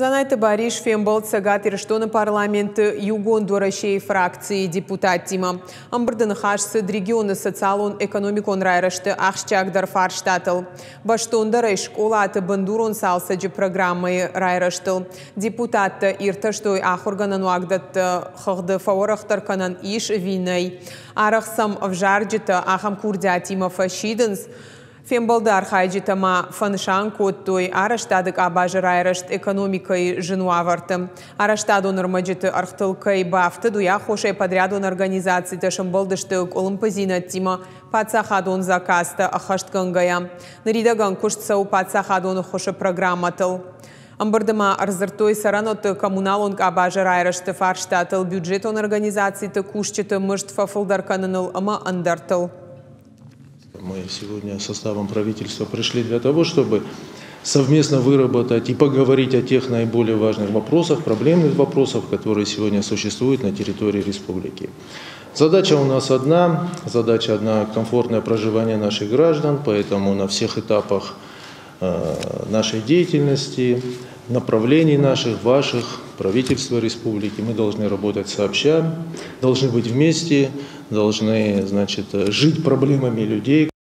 Дзанайты Барис фембӕлд Цӕгат Ирыстоны парламенты Иугонд Уӕрӕсейы фракцийы депутаттимӕ. Ӕмбырды ныхас цыд регионы социалон-экономикон райрӕзты ахсджиагдӕр фарстатыл. Бӕстондӕрӕй скъолаты бындурон цалцӕджы программӕйы райрӕзтыл. Депутаттӕ иртӕстой ахуыргӕнӕн уагдӕтты хыгъды фӕуӕрӕхдӕр кӕнӕн ис ӕви нӕй. Арӕх сӕм ӕвзарджытӕ ахӕм курдиатимӕ фӕсидынц. Фембӕлды архайджытӕ ма фӕнысан кодтой арӕзтады къабазы райрӕзт экономикӕйы зын уавӕрты. Арӕзтадон ӕрмӕджыты ӕргътыл кӕй бафтыд, уый аххосӕй подрядон организацитӕ сӕмбӕлдысты къуылымпыдзинӕдтимӕ паддзахадон заказтӕ ӕххӕстгӕнгӕйӕ. Ныридӕгӕн куыст цӕуы паддзахадон ӕххуысы программӕтыл. Ӕмбырды ма ӕрдзырдтой цӕрӕнуӕтты коммуналон къабазы райрӕзты фарстатыл, бюджетон организациты кусджыты мызд фӕфылдӕр кӕныныл ӕмӕ ӕндӕртыл. Мы сегодня составом правительства пришли для того, чтобы совместно выработать и поговорить о тех наиболее важных вопросах, проблемных вопросах, которые сегодня существуют на территории республики. Задача у нас одна, задача одна – комфортное проживание наших граждан, поэтому на всех этапах нашей деятельности, направлений наших, ваших, правительства республики, мы должны работать сообща, должны быть вместе, должны, значит, жить проблемами людей.